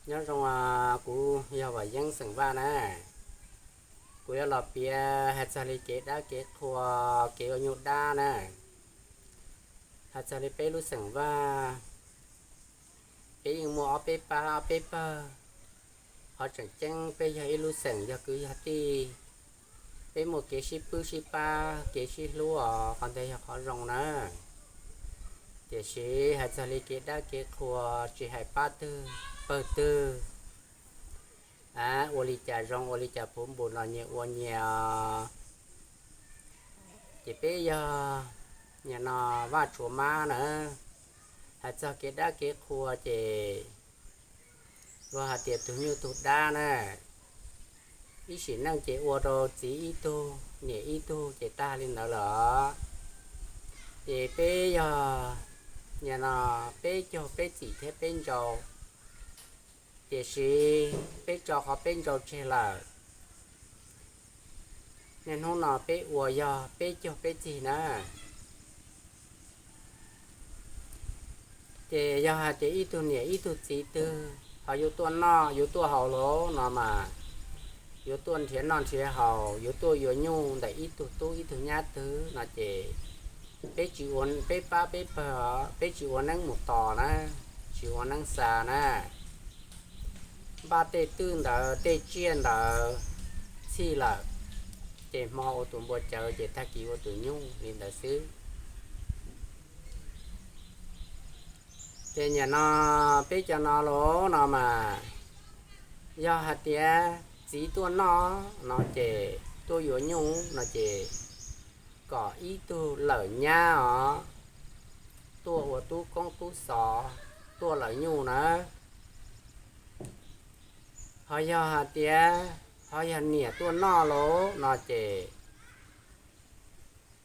Nyob zoo, kuv yog Vam Yeeb xeem Vaj na. Kuv yuav los piav hais txog li kev dab kev qhua, kev ua nyuj dab na. Hais txog li peb lub xeem Vaj, peb yeej muaj ob peb pab ob peb pawg. Qhov tseem ceeb peb yog ib lub xeem yog kwv yog tij, peb muaj kev sib pwb sib pab kev sib hlub os, qhov ntawd yog qhov zoo na. Tiam sis hais txog li kev dab kev qhua, tsis hais pab twg pawg twg, ua li cas zoo ua li cas puv npus los nyias ua nyias. Ces peb yog nim no Vaj Tshuas Mab na. Hais txog kev dab kev qhua ces luag hais tias tug nyuj tug dab na, ib sim neej ces ua rau txiv ib tug niam ib tug ces tag li ntawd lawm. Ces peb yog nim no peb caug peb txim thiab peb ntsau, tiam sis peb tso qhov peb ntsau tseg lawm. Niaj hnub no peb ua yog peb caug peb txim na. Ces yog hais tias ib tug niam ib tug txiv twg ho yuav tuaj noj yuav tuaj haus los no mas, yuav tuaj nrhiav noj nrhiav haus yuav tuaj yuav nyuj ntawm ib tug tub ib tug nyab twg no ces peb tsis ua, peb pab peb pawg, peb tsis ua neeb mus tos na, tsis ua neeb xa na. Npaj tej twj ntawd tej tsiaj ntawd txhij lawm, ces hmo ua tus npua cawv ces tag kis ua tus nyuj li ntawd xwb. Ces nim no peb cov no los no mas, yog hais tias txiv tuaj noj no ces tuaj yuav nyuj no ces kom ib tug lawm nyab os tuaj ua tub koob tub xov tuaj lawm nyuj na. Ho yog hais tias ho yog niam tuaj noj los no ces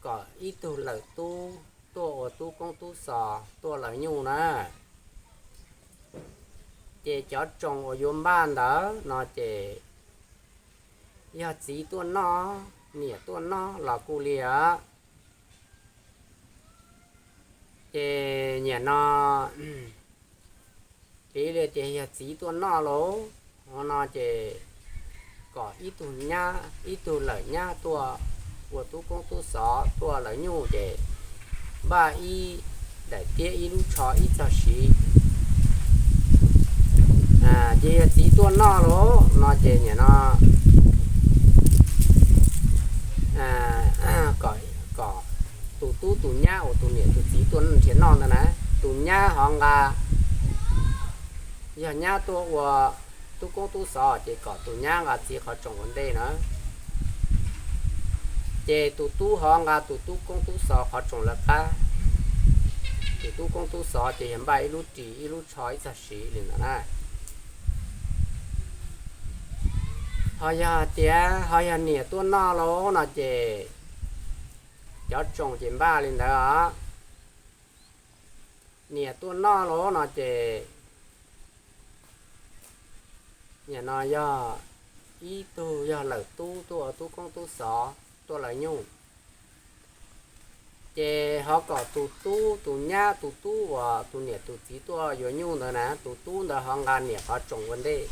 kom ib tug lawm tub tuaj ua tub koob tub xov tuaj lawm nyuj na. Ces cov tsoos uas yuav npaj ntawd no ces yog txiv tuaj noj niam tuaj noj los kuj li os. Ces nim no piv li tias yog txiv tuaj noj los no ces kom ib tug nyab ib tug lawm nyab tuaj ua tub koob tub xov tuaj lawm nyuj ces npaj ib daim tiab ib lub tsho ib txog siv. Ces yog txiv tuaj noj los no ces nim no kom tus tub tus nyab uas tus niam tus txiv tuaj nrhiav noj ntawd na, tus nyab ho nqa, yog nyab tuaj ua tub koob tub xov ces kom tus nyab nqa txiv qhov tsoos ua ntej na. Ces tus tub ho nqa tus tub koob tub xov qhov tsoos lawv qab. Tus tub koob tub xov ces yog npaj ib lub ris ib lub tsho ib txog siv li ntawd na. Ho yog tias ho yog niam tuaj noj los no ces cov tsoos ces npaj li ntawd os. Niam tuaj noj los no ces nim no yog ib tug yog lawm tub tuaj ua tub koob tub xov tuaj lawv nyuj. Ces ho kom tus tub tus nyab, tus tub uas tus niam tus txiv tuaj yuav nyuj ntawd na, tus tub ntawd ho nqa niam qhov tsoos ua ntej,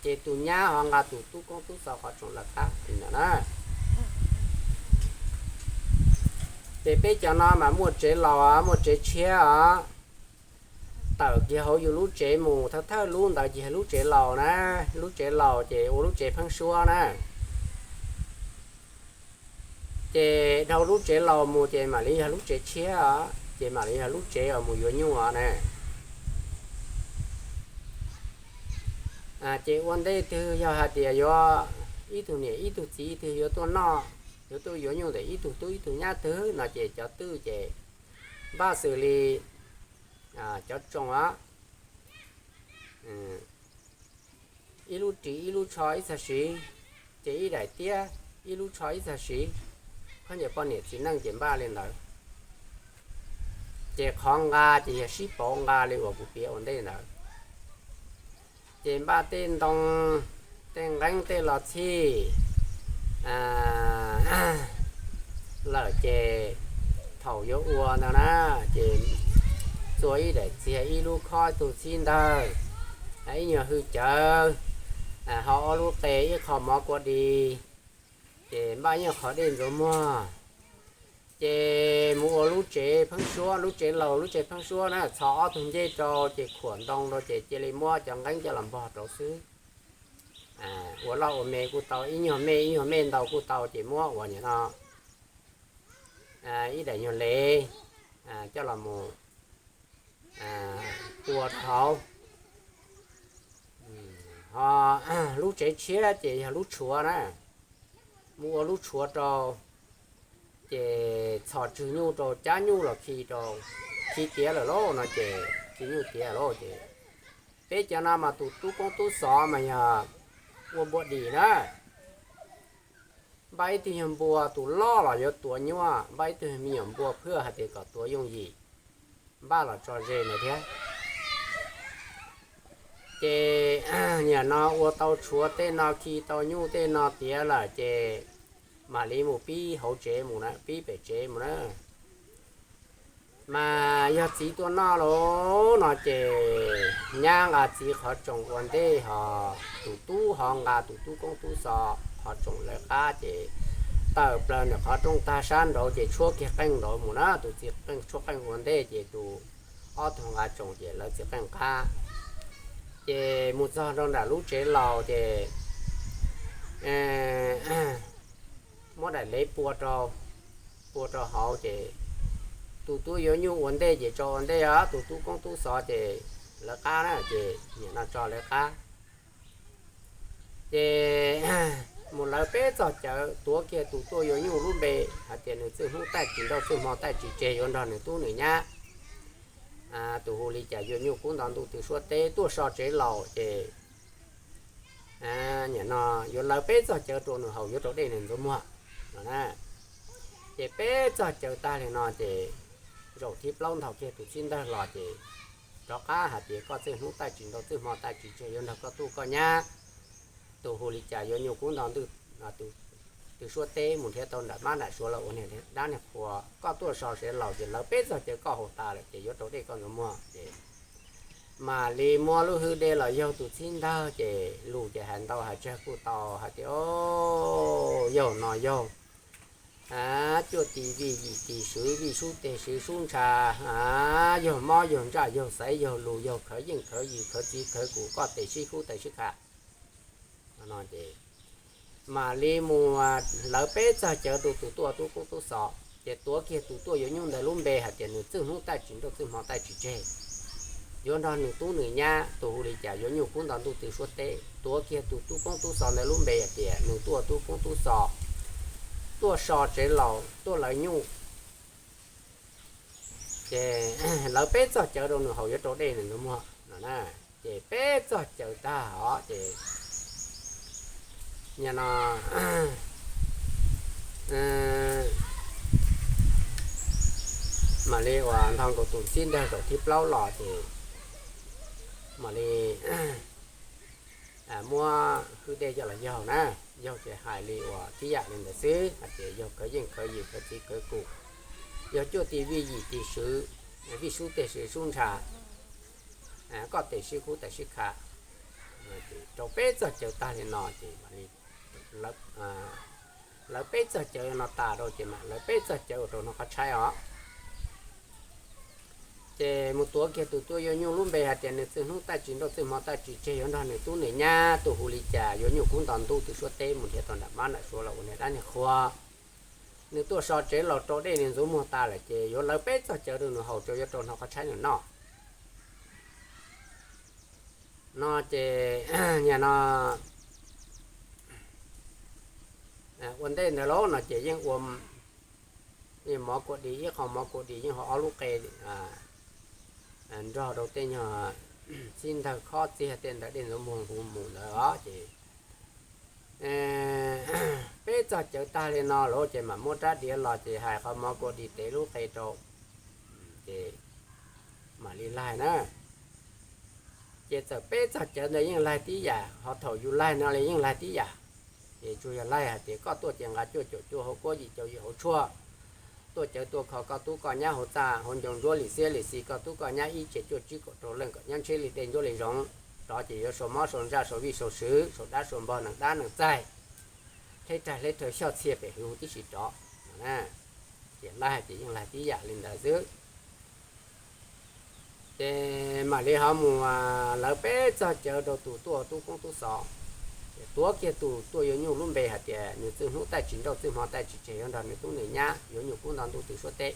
ces tus nyab ho nqa tus tub koob tub xov qhov tsoos lawv qab li ntawd na. Ces peb cov no mas muaj tsev laus muaj tsev tshiab os. Tawm kiag hauv yus lub tsev mus thawj thawj lub ntawd ces yog lub tsev laus na, lub tsev laus ces ua lub tsev pheeb suab na. Ces dhau lub tsev laus mus ces mam li yog lub tsev tshiab os, ces mam li yog lub tsev uas mus yuav nyuj os na. Ces ua ntej twg yog hais tias yuav ib tug niam ib tug txiv twg yuav tuaj noj, yuav tuaj yuav nyuj ntawm ib tug tub ib tug nyab twg no ces cov twj ces npaj xws li cov tsoos os, ib lub ris ib lub tsho ib txog siv, ces ib daim tiab ib lub tsho ib txog siv. Khaub ncaws poj niam txiv neej ces npaj li ntawd. Ces qhov nqa ces yog sib pauv nqa li uas kuv piav ua ntej ntawd. Ces npaj tej ntoo, tej nqeeb tej los txhij lawm ces thaum yuav ua ntawd na, ces txua ib daim txiag ib lub khob ib tug txhib ntawg, ib nyuag hwj cawv, ho ob lub qe ib qho mov kua dis, ces npaj ib nyuag qhov dej ntxuav muag, ces mus ua lub tsev pheeb suab, lub tsev laus lub tsev pheeb suab na, txhos ob tug ncej rau ces khuam ntoo rau ces cia li muab cov nqeeb coj los npog rau xwb. Ua loj ua me kuj tau, ib nyuag me ib nyuag me ntau kuj tau, ces muab ua nim no ib daim nyuag lev coj los mus tua rau hauv. Ho lub tsev tshiab ces yog lub tshuav na, mus ua lub tshuav rau, ces txhos tswg nyuj rau, cab nyuj los khi rau, khi tiav lawm lauj no ces khi nyuj tiav lauj ces, peb cov no mas tus tub koob tub xov mas yog ua npua dim na. Npaj ib tug nyuag npua, tus loj los yuav tuav nyuaj, npaj ib tug me nyuam npua phwj hais tias kom tuav yooj yim, npaj los tso ze ntawd thiab. Ces nim no ua tau tshuav tej no, khi tau nyuj tej no tiav lawm ces mam li mus pib hauv tsev mus na, pib pem tsev mus na. Mas yog txiv tuaj noj lauj no ces nyab nqa txiv qhov tsoos ua ntej, ho tus tub ho nqa tus tub koob tub xov qhov tsoos lawv qab, ces tawm plaws ntawm qhov rooj tag sab nraud ces tshuab kiag qeej nraud mus na. Tus txiv qeej tshuab qeej ua ntej ces tus ob tug nqa tsoos ces lawv txiv qeej qab. Ces mus txog rau nram lub tsev laus ces muab daim lev pua rau, pua rau hauv ces tus tub yuav nyuj ua ntej ces tso ua ntej os, tus tub koob tub xov ces lawv qab na, ces nim no tso lawv qab. Ces mus lawv peb txog cawv, tuav kiag tus tuaj yuav nyuj lub npe hais tias nws txwj hnub taij tsis nrauj, txwj hmo taij tsis tseg, yuav nrog nws tub nws nyab, tus hu li cas yuav nyuj kub nto ntuj twg suab teb tuaj so tsev laus ces nim no yuav lawv peb txog cawv rau nws haus, yuav rau dej nws ntxuav muag no na. Ces peb txog cawv tag li no ces zaum thib plaub nthos kiag tus txhib ntawg los ces rov qab hais tias koj txwj hnub taij tsis nrauj, txwj hmo taij tsis tseg, yuav nrog koj tub koj nyab, tus hu li cas yuav nyuj kub nto ntuj twg suab teb mus nrhiav tau nram mab nram suav los ua niag dab niag qhua, koj tuaj so tsev laus ces lawv peb txog cawv koj haus tas lawm ces yuav rau dej koj ntxuav muag ces mam li muab lub hwj dej los yaug tus txhib ntawg ces lus ces hais ntau hais tsawg kuj tau hais tias, o, yaug no yaug cuaj tis vij yim tis swv, vij sub teg swv sub ntsha, yaug mob yaug ntsaj yaug xaiv yaug lus yaug khawv yeej khawv yws khawv txiv khawv kus, koj tes sib kub tes sib kha. Mam li mus lawv peb txog cawv rau tus tuaj tub koob tub xov ces tuav kiag tus tuaj yuav nyuj ntawd lub npe hais tias nws txwj hnub taij tsis nrauj, txwj hmo taij tsis tseg, yuav nrog nws tub nws nyab, tus hu li cas yuav nyuj kub nto ntuj twg suab teb. Tuav kiag tus tub koob tub xov ntawd lub npe hais tias nws tuaj tub koob tub xov, tuaj so tsev laus, tuaj lawv nyuj ces lawv peb txog cawv rau nws haus, yuav rau dej nws ntxuav muag no na. Ces peb txog cawv tag os ces nim no mam li uas nthos nkaus tus txhib ntawg zaum thib plaub los ces mam li muab hwj dej coj los yaug na. Yaug ces hais li uas tib yam li ntawd xwb, hais tias yaug khawv yeej khawv yws khawv txiv khawv kus, yaug cuaj tis vij yim tis swv, vij sub teg swv sub ntsha, koj tes sib kub tes sib kha. Rau peb txog cawv tag li no ces lawv peb txog cawv no tas rau ces mam lawv peb txog cawv ua rau noj qab tshaib os. Ces mus tuav kiag tus tuaj yuav nyuj lub npe hais tias nws txwj hnub taij tsis nrauj, txwj hmo taij tsis tseg, yuav nrog nws tub nws nyab, tus hu li cas yuav nyuj kub nto ntuj twg suab teb mus nrhiav tau nram mab nram suav los ua niag dab niag qhua. Nws tuaj so tsev laus, rau dej nws ntxuav muag tas lawm ces yuav lawv peb txog cawv rau nws haus, rau yuav rau hnov qhov tshaib nws noj no ces nim no ua ntej ntawd lauj no ces yeej ua mov kua dis, ib qho mov kua dis yeej ho ob lub qe nrog rau tej nyuag txhib ntawg khob txiag tej ntawd, dej ntxuav muag hu mus ntawd os ces peb txog cawv tag li no lauj ces mam muab rab diav los ces hais qhov mov kua dis tev lub qe rau ces mam li laig na. Ces txawm peb txog cawv ntawd yeej laig tib yam, ho thaum yus laig no li yeej laig tib yam. Ces tsuas yog laig hais tias koj tuaj ces nqa cuaj caum cuaj hauv kuab, yim caum yim hauv tshuaj, tuaj cawv tuaj kho koj tub koj nyab hauv txaj hauv ncoo, ntsuab li xiab li xis koj tub koj nyab ib tsev cuaj tsib kaum rau leej kom nyob ntshiab li dej ntsuab li zoov. Rov ces yuav sau mob sau ntsaj sau vij sau sw, sau dab sau npog nees dab nees txaig, hleb rag hleb rhawv xyoj txhia pem hwv huv tib si rov. Ces laig ces yeej laig tib yam li ntawd xwb. Ces mam li ho mus lawv peb txog cawv rau tus tuaj tub koob tub xov. Ces tuav kiag tus tuaj yuav nyuj lub npe hais tias nws txwj hnub taij tsis nrauj txwj hmo taij tsis tseg yuav nrog nws tub nws nyab yuav nyuj kub nto ntuj tw suab teb,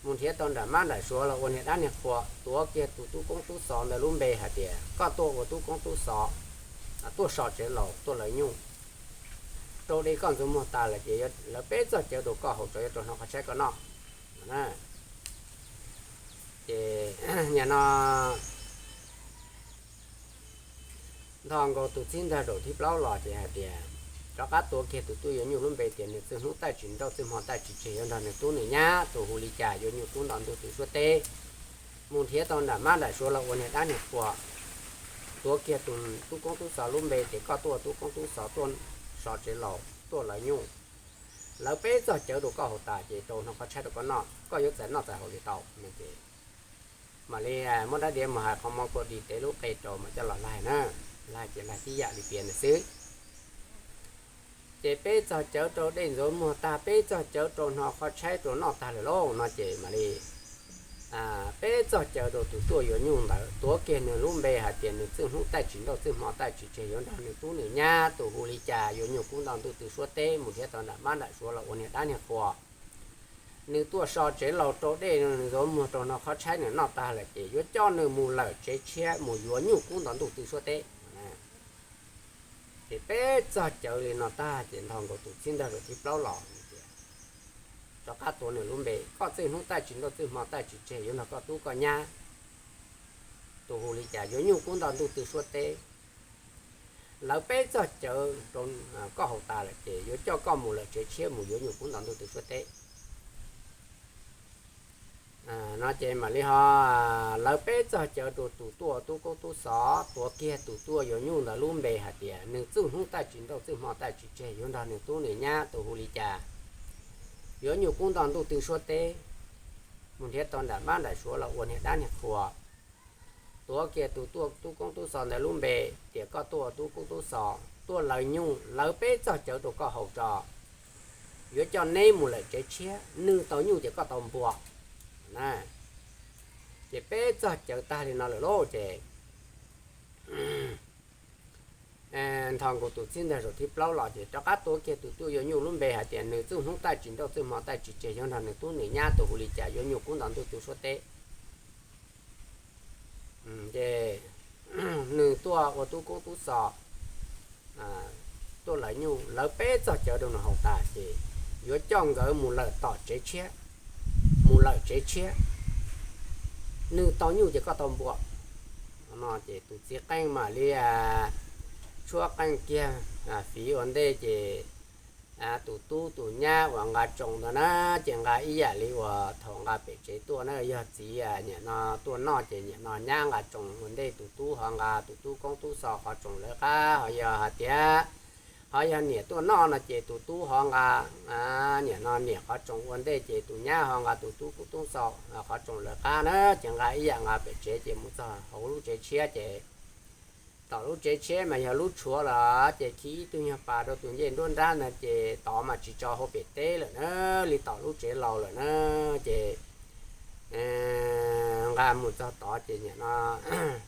mus nrhiav tau nram mab nram suav los ua niag dab niag qhua. Tuav kiag tus tub koob tub xov ntawd lub npe hais tias koj tuaj ua tub koob tub xov, tuaj so tsev laus tuaj lawv nyuj rau dej koj ntxuav muag tas lawm ces lawv peb txog cawv rau koj haus tso yuav rau hnov qhov tshaib koj noj. Ces nim no nto nkaus tus txib ntag zaum thib plaub los ces hais tias rov qab tuav kiag tus tuaj yuav nyuj lub npe tias nws txwj hnub taij tsis nrauj txwj hmo taij tsis tseg yuav nrog nws tub nws nyab tus hu li cas yuav nyuj kub nto ntuj tw suab teb, mus nrhiav tau nram mab nram suav los ua niag dab niag qhua. Tuav kiag tus tub koob tub xov lub npe tias koj tuaj tub koob tub xov tuaj so tsev laus tuaj lawv nyuj, lawv peb txog cawv rau koj haus tas ces rau hnov qhov tshaib rau koj noj, koj yuav txais noj txais haus li tau no ces mam li muab rab diav mus hais qhov mov kua dis tev lub qe rau mam coj los laig na. Laig ces laig tib yam li piav ntawd xwb. Ces peb txog cawv rau dej ntxuav muag tag, peb txog cawv rau hnov qhov tshaib rau noj tag lawm lauj no ces mam li peb txog cawv rau tus tuaj yuav nyuj ntawd, tuav kiag nws lub npe hais tias nws txwj hnub taij tsis nrauj txwj hmo taij tsis tseg yuav nrog nws tub nws nyab tus hu li cas yuav nyuj kub nto ntuj tw suab teb, mus nrhiav tau nram mab nram suav los ua niag dab niag qhua. Nws tuaj so tsev laus rau dej ntxuav muag rau hnov qhov tshaib nws noj tag lawm ces yuav coj nws mus lawm tsev tshiab mus yuav nyuj kub nto ntuj tw suab teb. Ces peb txog cawv li no tag ces nto nkaus tus txib ntag zaum thib plaub los tias rov qab tuav nws lub npe, koj txwj hnub taij tsis nrauj txwj hmo taij tsis tseg yuav nrog koj tub koj nyab tus hu li cas yuav nyuj kub nto ntuj tw suab teb. Lawv peb txog cawv rau koj haus tas lawm ces yuav coj koj mus lawm tsev tshiab mus yuav nyuj kub nto ntuj tw suab teb no ces mam li ho lawv peb txog cawv rau tus tuaj tub koob tub xov, tuav kiag tus tuaj yuav nyuj ntawd lub npe hais tias nws txwj hnub taij tsis nrauj txwj hmo taij tsis tseg yuav nrog nws tub nws nyab tus hu li cas yuav nyuj kub nto ntuj tw suab teb, mus nrhiav tau nram mab nram suav los ua niag dab niag qhua. Tuav kiag tus tuaj tub koob tub xov ntawd lub npe tias koj tuaj tub koob tub xov tuaj lawv nyuj, lawv peb txog cawv rau koj haus tso, yuav coj neb mus lawm tsev tshiab, nws tau nyuj ces koj tau npua. Ces peb txog cawv tag li no lawm lauj ces nto nkaus tus txib ntag zaum thib plaub los ces rov qab tuav kiag tus tuaj yuav nyuj lub npe hais tias nws txwj hnub taij tsis nrauj txwj hmo taij tsis tseg yuav nrog nws tub nws nyab tus hu li cas yuav nyuj kub nto ntuj tw suab teb. Ces nws tuaj ua tub koob tub xov tuaj lawv nyuj, lawv peb txog cawv rau nws haus tas ces yuav coj nkawd mus lawm tom tsev tshiab, mus lawm tsev tshiab, nws tau nyuj ces koj tau npua. No ces tus txiv qeej mam li tshuab qeej kiag fiv ua ntej ces tus tub tus nyab uas nqa tsoos ntawd na ces nqa ib yam li uas thaum nqa pem tsev tuaj na, yog txiv nim no tuaj noj ces nim no nyab nqa tsoos ua ntej, tus tub ho nqa tus tub koob tub xov qhov tsoos lawv qab, ho yog hais tias ho yog niam tuaj noj no ces tus tub ho nqa, nim no niam qhov tsoos ua ntej ces tus nyab ho nqa tus tub koob tub xov qhov tsoos lawv qab na, ces nqa ib yam nqa pem tsev ces mus txog hauv lub tsev tshiab ces tom lub tsev tshiab mas yog lub tshuav los ces khi ib tug nyuag pas rau tus ncej nruab nrab ntawd ces tod mas tsis tso hauv pem teb lawm na, li tom lub tsev laus lawm na. Ces nqa mus txog tod ces nim no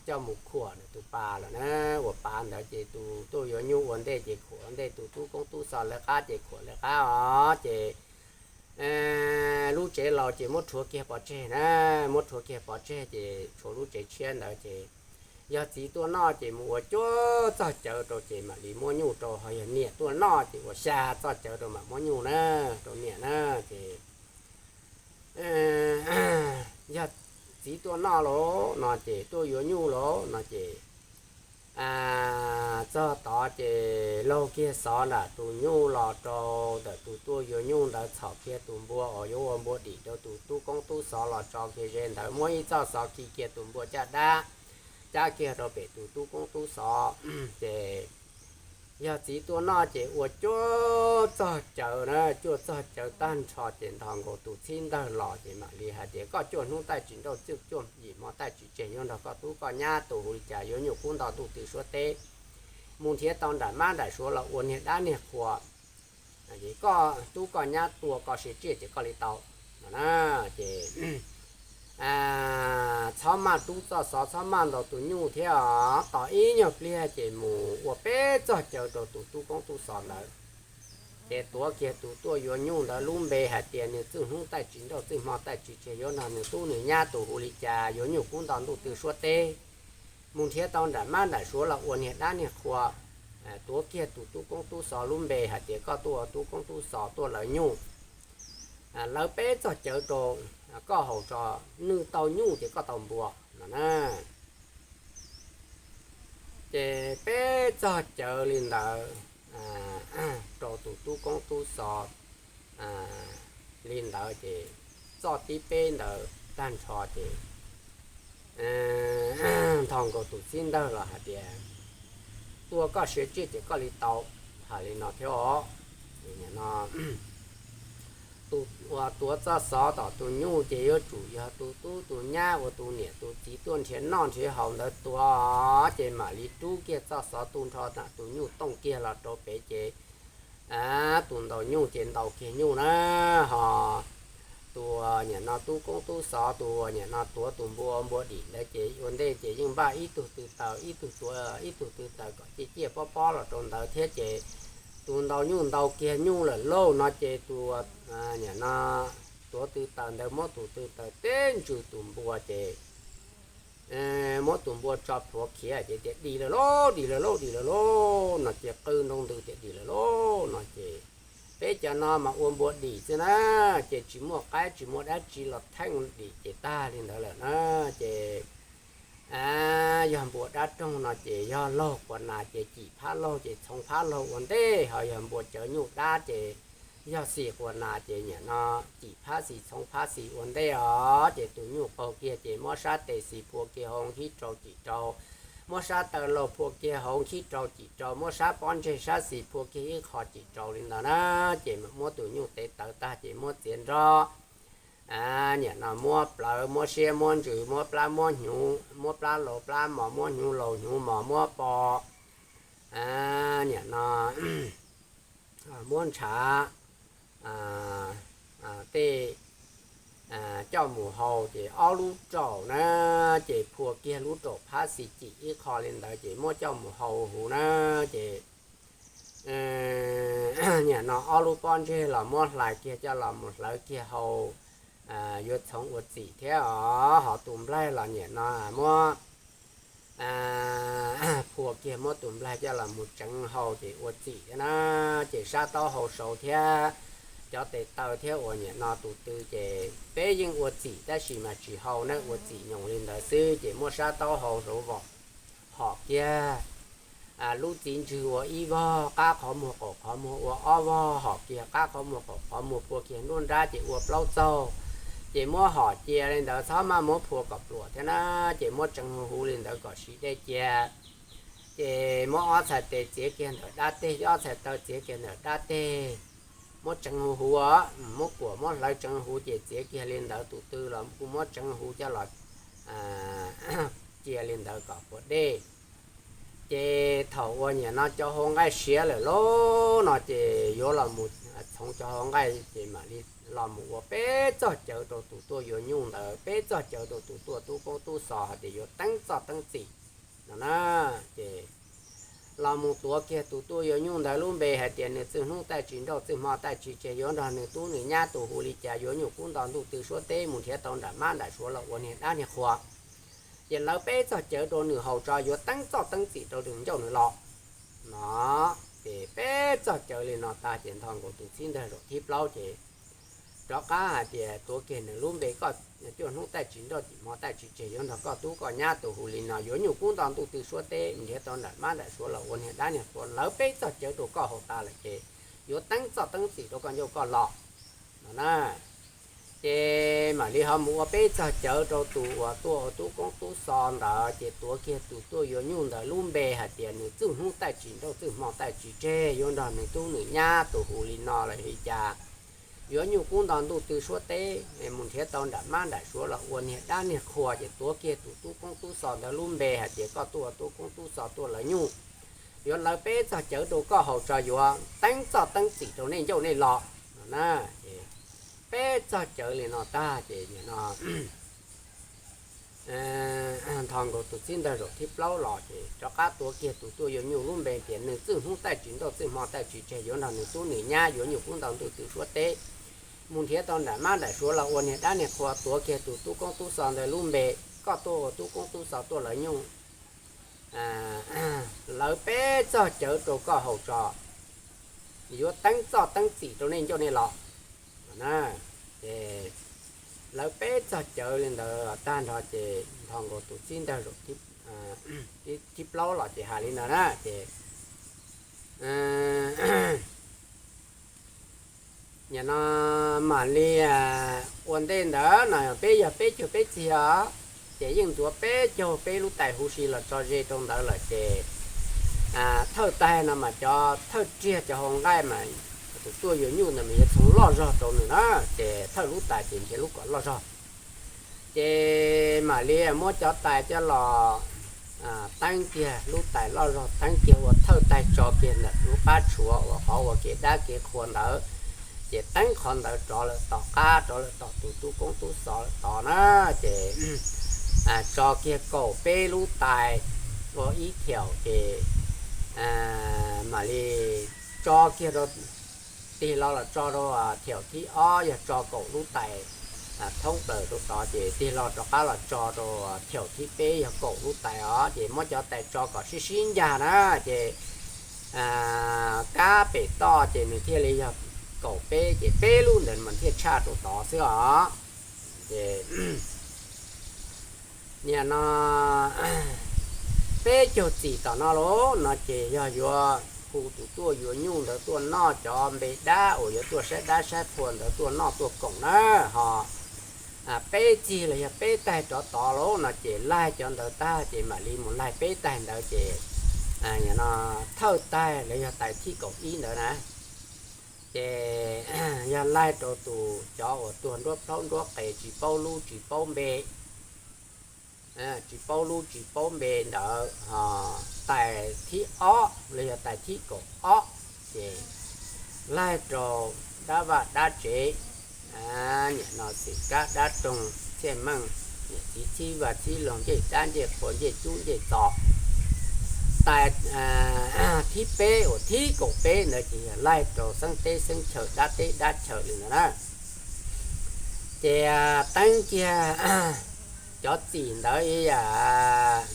coj mus khuam nws tus pas lawm na, uas pas ntawd ces tus tuaj yuav nyuj ua ntej ces khuam ua ntej, tus tub koob tub xov lawv qab ces khuam lawv qab os. Ces lub tsev laus ces muab rhuav kiag pov tseg na, muab rhuav kiag pov tseg ces tshuav lub tsev tshiab ntawd ces yog txiv tuaj noj ces mus ua cuag txog cawv rau ces mam li muab nyuj rau, ho yog niam tuaj noj ces ua xya txog cawv rau mam muab nyuj na, rau niam na. Ces yog txiv tuaj noj lauj no ces tuaj yuav nyuj lauj no ces txog tod ces laug kiag xov nram tus nyuj los rau ntawm tus tuaj yuav nyuj ntawd, txhom kiag tus npua uas yuav ua npua dim rau tus tub koob tub xov los tso kiag ze ntawd, muab ib txoj xov khi kiag tus npua caj dab, cab kiag rau pem tus tub koob tub xov. Ces Yog txiv tuaj noj ces ua cuaj txog cawv na, cuaj txog cawv tag nrho ces nthos nkaus tus txhib ntawg los ces mam li hais tias koj cuaj hnub taij tsis nrauj, cuaj yim hmo taij tsis tseg, yuav nrog koj tub koj nyab tus hu li cas yuav nyuj kub nto ntuj tw suab teb, mus nrhiav tau nram mab nram suav los ua niag dab niag qhua, koj tub koj nyab tua koj siav tsiaj ces koj li tau no na. Ces txhob maj rub txoj xov, txhob maj ntaus tus nyuj thiab os. Tos ib nyuag pliag ces mus ua peb txog cawv rau tus tub koob tub xov ntawd, ces tuav kiag tus tuaj yuav nyuj ntawd lub npe hais tias nws txwj hnub taij tsis nrauj, txwj hmo taij tsis tseg, yuav nrog nws tub nws nyab tus hu li cas yuav nyuj kub nto ntuj tw suab teb, mus nrhiav tau nram mab nram suav los ua niag dab niag qhua. Tuav kiag tus tub koob tub xov lub npe hais tias koj tuaj ua tub koob tub xov tuaj lawv nyuj, lawv peb txog cawv rau koj haus tso, nws tau nyuj ces koj tau npua no na. Ces peb txog cawv li ntawd rau tus tub koob tub xov li ntawd ces txoj tib peb ntawd tag nrho ces nthos nkaus tus txhib ntawg los hais tias tua koj siav tsiaj ces koj li tau, hais li no thiab os. Tus uas tuav txoj xov tom tus nyuj ces yuav tsum yog tus tub tus nyab uas tus niam tus txiv tuaj nrhiav noj nrhiav haus ntawd tuav, ces mam li rub kiag txoj xov tu nrho tus nyuj tooj kiag los rau pem ces tus ntaus nyuj ces ntaus kiag nyuj na. Ho tus uas nim no tub koob tub xov tus uas nim no tuav tus npua npua dim ntawd ces ua ntej ces yeej npaj ib tug tw taws, ib tug tuav ib tug tw taws kom ciaj ciaj pob pob los rau ntawd thiab ces tus ntaus nyuj ntaus kiag nyuj lawm lauj no ces tus nim no tuav tw taws ntawd muab tus tw taws teb ntsws tus npua ces muab tus npua tso plhuav khiav ces tias dim lawm lauj, dim lawm lauj, dim lawm lauj no ces qw nroo ntws tias dim lawm lauj no ces peb cov no mas ua npua dim xwb na, ces tsis muaj qaib tsis muaj dab tsi los theej dim ces tag li ntawd lawm na. Ces yog npua dab roog no ces yog laug quas nas ces cim phab laug ces txhoov phab laug ua ntej, ho yog npua cawv nyuj dab ces yog xim quas nas ces nim no cim phab xis txhoov phab xis ua ntej os. Ces tus nyuj qaug kiag ces muab sab tes xis phua kiag hauv nkhib rau cim rau, muab sab taw laug phua kiag hauv nkhib rau cim rau, muab sab pob ntseg sab xis phua kiag ib qho cim rau li ntawd na. Ces muab tus nyuj tes taws tag ces muab txiav nrob, nim no muab plawv muab siab muab ntsws muab plab muab hnyuv, muab plab laus plab mos muab hnyuv laus hnyuv mos muab po, nim no muab ntshav tej coj mus hau ces ob lub raum na, ces phua kiag lub raum phab xis cim ib qho li ntawd ces muab coj mus hau huv na. Ces nim no ob lub pob ntseg los muab hlais kiag coj los mus hlawv kiag hau, yuav txhoov ua txim thiab os. Ho tus nplaig los nim no muab phua kiag muab tus nplaig coj los mus tseev hau ces ua txim thiab na. Ces sab taub hau saud thiab cov tes taw thiab uas nim no tus tw ces peb yeej ua txim tab sis mas tsis hau na, ua txim nyoos li ntawd xwb. Ces muab sab taub hau saud vom hom kiag lub txiv ntswg ua ib vog, qab qhov muag qaum qhov muag ua ob vog, hom kiag qab qhov muag qaum qhov muag phua kiag nruab nrab ces ua plaub txaug. Ces muab hom cia li ntawd txhob maj muab phua kom pluam thiab na. Ces muab tseev huv huv li ntawd kom siv dej cia. Ces muab ob txhais tes txiav kiag ntawm dab teg, ob txhais taw txiav kiag ntawm dab teg, muab tseev huv huv, muab kuam muab hlawv tseev huv ces txiav kiag li ntawd, tus tw los kuj muab tseev huv coj los cia li ntawd kom puas dej. Ces thaum uas nim no cov hau nqaij siav lawm lauj no ces yuav los mus txhoov cov hau nqaij ces mam li los mus ua peb txog cawv rau tus tuaj yuav nyuj ntawd, peb txog cawv rau tus tuaj tub koob tub xos hais tias yuav teeb txoj teeb txim no na. Ces los mus tuav kiag tus tuaj yuav nyuj ntawd lub npe hais tias nws txwj hnub taij tsis nrauj, txwj hmo taij tsis tseg, yuav nrog nws tub nws nyab tus hu li cas yuav nyuj kub nto ntuj tw suab teb, mus nrhiav tau nram mab nram suav los ua niag dab niag qhua. Ces lawv peb txog cawv rau nws haus tso, yuav teeb txoj teeb txim rau nws ncauj nws los no. Ces peb txog cawv li no tag ces ntho nkaus tus txhib ntawg zaum thib plaub ces rov qab hais tias tuav kiag nws lub npe, koj cuaj hnub taij tsis nrauj, cim hmo taij tsis tseg, yuav nrog koj tub koj nyab tus hu li no yuav nyuj kub nto ntuj tw suab teb, nrhiav tau nram mab nram suav los ua niag dab niag qhua. Lawv peb txog cawv rau koj haus tas lawm ces yuav teeb txoj teeb txim rau koj ncauj koj los no na. Ces mam li ho mus ua peb txog cawv rau tus uas tuaj ua tub koob tub xov ntawd, ces tuav kiag tus tuaj yuav nyuj ntawd lub npe hais tias nws txwj hnub taij tsis nrauj txwj hmo taij tsis tseg, yuav nrog nws tub nws nyab tus hu li no los li cas. Yuav nyuj kub nto ntuj tw suab teb, mus nrhiav tau nram mab nram suav los ua niag dab niag qhua, ces tuav kiag tus tub koob tub xov ntawd lub npe hais tias koj tuaj ua tub koob tub xov tuaj lawv nyuj, yuav lawv peb txog cawv rau koj haus tso, yuav teeb txoj teeb txim rau nej ncauj nej lo no na. Peb txog cawv li no tag ces nim no Nthos nkaus tus txib ntawg zaum thib plaub los ces rov qab tuav kiag tus tuaj yuav nyuj lub npe tias nws txwj hnub taij tsis nrauj txwj hmo taij tsis tseg, yuav nrog nws tub nws nyab yuav nyuj kub nto ntuj tw suab teb, mus nrhiav tau nram mab nram suav los ua niag dab niag qhua, tuav kiag tus tub koob tub xov ntawd lub npe, koj tuaj ua tub koob tub xov tuaj lawv nyuj, lawv peb txog cawv rau koj haus tso, yuav teeb txoj teeb txim rau nej ncauj nej lo. Ces lawv peb txog cawv li ntawd tag nrho ces nthos nkaus tus txib ntawg zaum thib plaub los ces hais li ntawd na ces nim no mam li ua ntej ntawd no peb yog peb caug peb txig os, ces yeej ntxuav peb caug peb lub tais huv si los tso ze rau ntawd lawm ces thawj tais no mas cov thawj riag cov hau nqaij mas tus tuaj yuav nyuj ntawd mas yuav txhoov loj zog rau nws na, ces thawj lub tais ces nrhiav lub kom loj zog. Ces mam li muab cov tais coj los teeb kiag, lub tais loj zog teeb kiag ua thawj tais tso kiag ntawm lub qab tshuav uas qhov ua kev dab kev qhua ntawd, ces teeb qhov ntawd rov lawm tom qab, rov lawm tom tus tub koob tub xov lawm tod na, ces tso kiag kaum peb lub tais ua ib thiaum ces mam li tso kiag rau, tig los los tso rau thiaum thib ob, yog tso kaum lub tais thoob plaws rau tod ces tig los rov qab los tso rau thiaum thib peb yog kaum lub tais os, ces muab cov tais tso kom sib sib ncag na, ces kab pem toj ces nws thiaj li yog kaum peb, ces peb lub ntawd mas thiaj tshaj rau tod xwb os. Ces nim no peb caug txim tom no lauj no ces yog yuav hu tus tuaj yuav nyuj ntawd tuaj noj cov npe dab uas yuav tuaj saib dab saib qhua ntawd tuaj noj tuaj koom na, ho peb txig los yog peb taig rov tod lauj no ces laig cov ntawd tag ces mam li mus laig peb taig ntawd ces thawj taig los yog tais thib kaum ib ntawd na, ces yog laig rau tus cov uas tuag nruab plaub nruab qes tsis paub lub tsis paub npe, tsis paub lub tsis paub npe ntawd, tais thib ob los yog tais thib kaum ob, ces laig rau dab vaj dab tsev, nim no xwm kab dab roog txhiaj meej, niam txiv txhib vaj txhib loog ncej dab ncej qhua ncej cub ncej txos. Tais thib peb uas thib kaum peb ntawd ces yog laig rau xeeb teb xeeb chaw dab teb dab chaw li ntawd na. Ces teeb kiag cov txim ntawd ib yam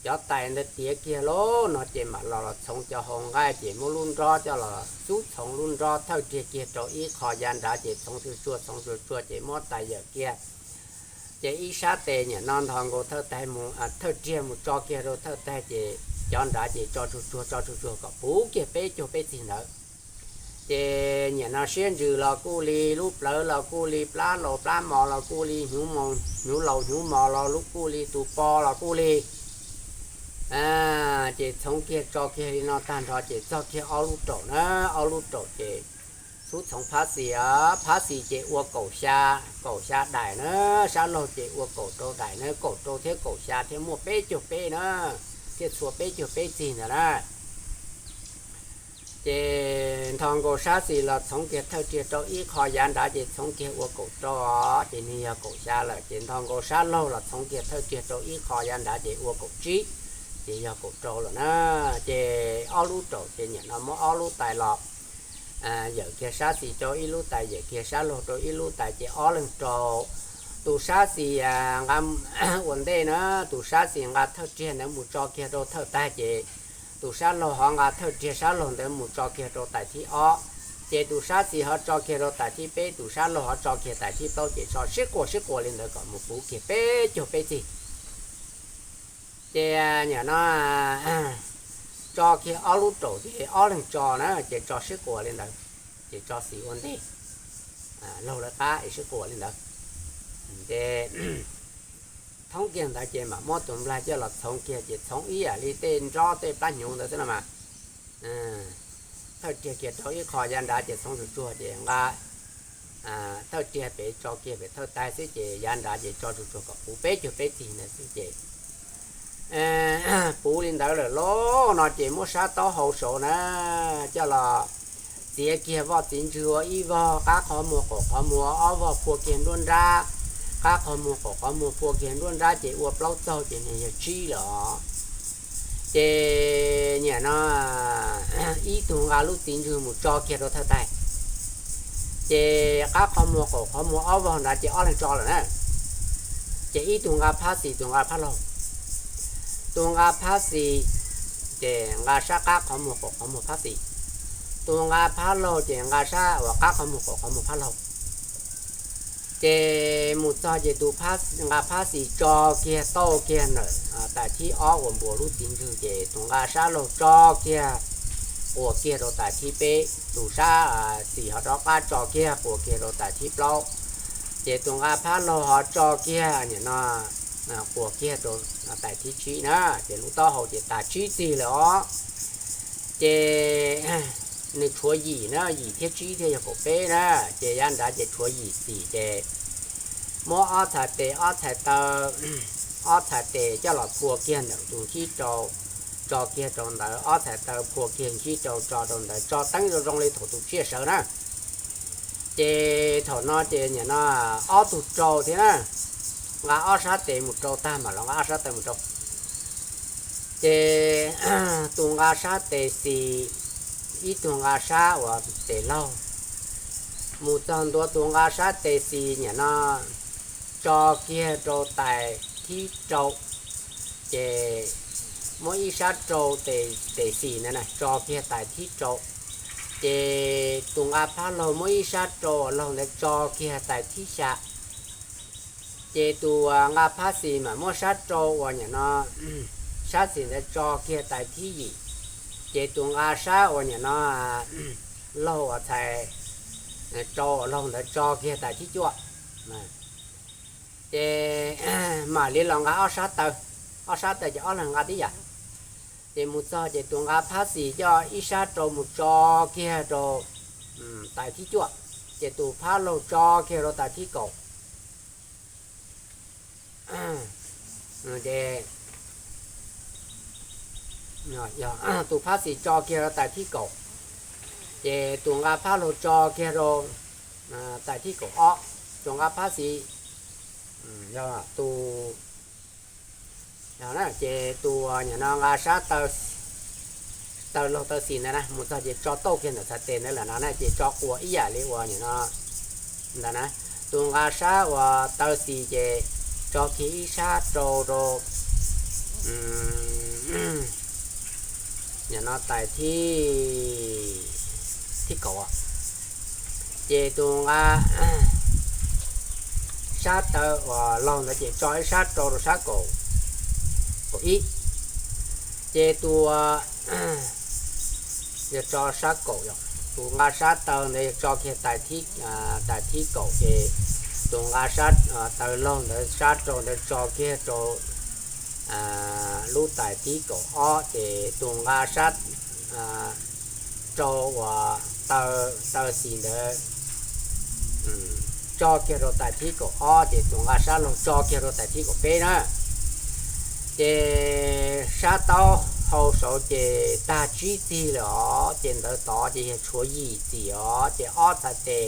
cov tais ntawd tiav kiag lauj no ces mam los los txhoov cov hau nqaij ces muab lub nrob coj los xub txhoov lub nrob thawj riag kiag rau ib qho yav nrad ces txhoov tsuag tsuag txhoov tsuag tsuag ces muab tais yawm kiag. Ces ib sab tes nim no nthos nkaus thawj taig mus, thawj riag mus tso kiag rau thawj taig ces cov nrad ces tso tsuag tsuag tso tsuag tsuag kom puv kiag peb caug peb txig ntawd. Ces nim no siab ntsws los kuj li, lub plawv los kuj li, plab laus plab mos los kuj li, hnyuv laus hnyuv mos los kuj li, tus po los kuj li. Ces txhoov kiag tso kiag li no tag nrho ces txog kiag ob lub raum na, ob lub raum ces xub txhoov phab xis, phab xis ces ua kaum xya, kaum xya daim na, sab laug ces ua kaum rau daim na, kaum rau thiab kaum xya thiaj muaj peb caug peb na, thiaj txhua peb caug peb txig ntawd na. Ces nthos nkaus sab xis los txhoov kiag thawj riag rau ib qho yav nrad ces txhoov kiag ua kaum rau, ces nws yog kaum xya lawm. Ces nthos nkaus sab laug los txhoov kiag thawj riag rau ib qho yav nrad ces ua kaum tsib, ces yog kaum rau lawm na. Ces ob lub raum ces nim no muab ob lub tais los yawm kiag sab xis rau ib lub tais, yawm kiag sab laug rau ib lub tais ces ob leeg rau. Tus sab xis nqa ua ntej na, tus sab xis nqa thawj riag ntawd mus tso kiag rau thawj taig ces tus sab laug ho nqa thawj riag sab laug ntawd mus tso kiag rau tais thib ob, ces tus sab xis ho tso kiag rau tais thib peb, tus sab laug ho tso kiag tais thib plaub, ces tso sib quas sib quas li ntawd kom mus puv kiag peb caug peb txig. Ces nim no tso kiag ob lub raum ces ob leeg tso na, ces tso sib quas li ntawd, ces tso xis ua ntej. laug lawv qab es sib quas li ntawd. Ces thoob kiag ntawd ces mam muab tus nplaig coj los txhoov kiag ces txhoov ib yam li tej nrob tej plab hnyuv ntawd xwb no mas. Thawj riag kiag rau ib qho yav nrad ces txhoov tsuag tsuag ces nqa thawj riag pem tso kiag pem thawj taig xwb ces yav nrad ces tso tsuag tsuag kom puv peb caug peb txig ntawd xwb ces puv li ntawd lawm lauj no ces muab sab taub hau saud na coj los txiav kiag voj txiv ntswg ua ib vog, qab qhov muag qaum qhov muag ob vog phua kiag nruab nrab, qab qhov muag qaum qhov muag phua kiag nruab nrab ces ua plaub txaug ces nws yog tsib lawm os. Ces niam no ib tug nqa lub txiv ntswg mus tso kiag rau thawj taig, ces qab qhov muag qaum qhov muag ob vog nrad ces ob leeg tso lawm na. Ces ib tug nqa phab xis, tus nqa phab laug. Tus nqa phab xis ces nqa sab qab qhov muag qaum qhov muag phab xis, tus nqa phab laug ces nqa sab uas qab qhov muag qaum qhov muag phab laug. Ces mus txog ces tus nqa phab xis tso kiag tauj kiag ntawm taim thib ob uas npuas lub txiv ntswg ces tus nqa sab laug tso kiag quas kiag rau taim thib peb, tus sab xis ho rov qab tso kiag quas kiag rau taim thib plaub, ces tus nqa phab laug ho tso kiag niam no quas kiag rau taim thib tsib na, ces lub taub hau ces tas tsib txig lawm os. Ces nws tshuav yim na, yim thiab tsib thiaj yog kaum peb na, ces yav nrad ces tshuav yim xim ces muab ob txhais tes, ob txhais taw, ob txhais tes coj los phua kiag ntawm tus ntsib rau, tso kiag rau ntawd, ob txhais taw phua kiag ntsib rau tso rau ntawd, tso teeb zoo zoo li thaum tus tsiaj sawv na. Ces thaum no ces niam no ob tug rau thiab na, nqa ob sab tes mus rau tag mam los nqa ob sab taw mus rau. Ces tus nqa sab tes xis, ib tug nqa sab uas tes laug, mus txog ntua tus nqa sab tes xis niam no tso kiag rau tais thib rau, ces muab ib sab rau tes xis ntawd na tso kiag tais thib rau, ces tus nqa phab laug muab ib sab rau uas laug ntawd tso kiag tais thib xya. Ces tus nqa phab xis mas muab sab rau uas niam no, sab xis ntawd tso kiag tais thib yim, ces tus nqa sab uas niam no laug uas txhais rau uas laug ntawd tso kiag tais thib cuaj. Ces mam li los nqa ob sab taw, ob sab taw ces ob leeg nqa tib yam. Ces mus txog ces tus nqa phab xis coj ib sab rau mus tso kiag rau tais thib cuaj, ces tus phab laug tso kiag rau tais thib kaum. Ces tus phab xis tso kiag rau tais thib kaum, ces tus nqa phab laug tso kiag rau tais thib kaum ob, tus nqa phab xis, tus, ces tus niam no nqa sab taw, taw laug taw xis ntawd na mus txog ces tso tauj kiag ntawm txhais tes ntawd lawm no na ces tso quas ib yam li uas niam no ntawd na. Tus nqa sab uas taw xis ces tso kiag ib sab rau rau niam no tais thib, thib kaum, ces tus nqa sab taw uas laug ntawd ces tso ib sab rau rau sab kaum, kaum ib, ces tus yog tso sab kaum, tus nqa sab taw ntawd yog tso kiag tais thib kaum ces tus nqa sab taw laug ntawd sab rau ntawd tso kiag rau lub tais thib kaum ob ces tus nqa sab rau uas taw xis ntawd tso kiag rau tais thib kaum ob ces tus nqa sab laug tso kiag rau tais thib kaum peb na. Ces sab taub hau saud ces tag tsib txig lawm os, ces ntawd tod ces yog tshuav yim txim os, ces ob txhais tes,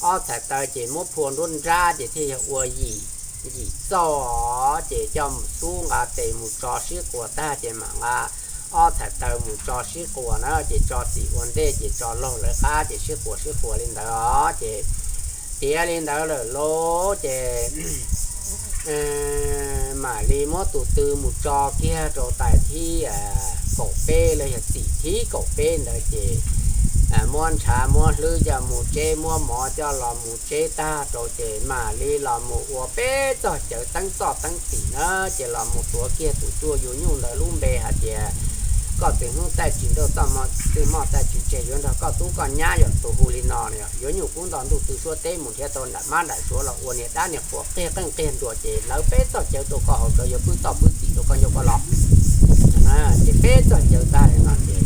ob txhais taw ces muab phua nruab nrab ces thiaj yog ua yim, yim txauj os, ces coj mus xub nqa tes mus tso sib quas tag ces mam nqa ob txhais taw mus tso sib quas na, ces tso txim ua ntej ces tso laug lawv qab ces sib quas sib quas li ntawd os, ces tiav li ntawd lawm lauj, ces mam li muab tus tw mus tso kiag rau tais thib kaum peb los yog txim thib kaum peb ntawd ces muab ntshav muab hlwb coj mus tseb, muab mov coj los mus tseb tag rau ces mam li los mus ua peb txoj cawv teeb txoj teeb txim na, ces los mus tuav kiag tus cuaj yus nyuj ntawd lub npe hais tias koj txwg hnub taij tsis nrauj, txwg hmo taij tsis tseg yuav nrog koj tub koj nyab yog tus hu li no, yuav nyuj kub nto ntuj tw suab teb mus nrhiav tau nram mab nram suav los ua niag dab niag qhuas qiag qeej qiag nruas ces lawv peb txoj cawv rau koj haus tso, yuav pwb txoj pwb txim rau koj ncauj koj los. Ces peb txoj cawv tag li no ces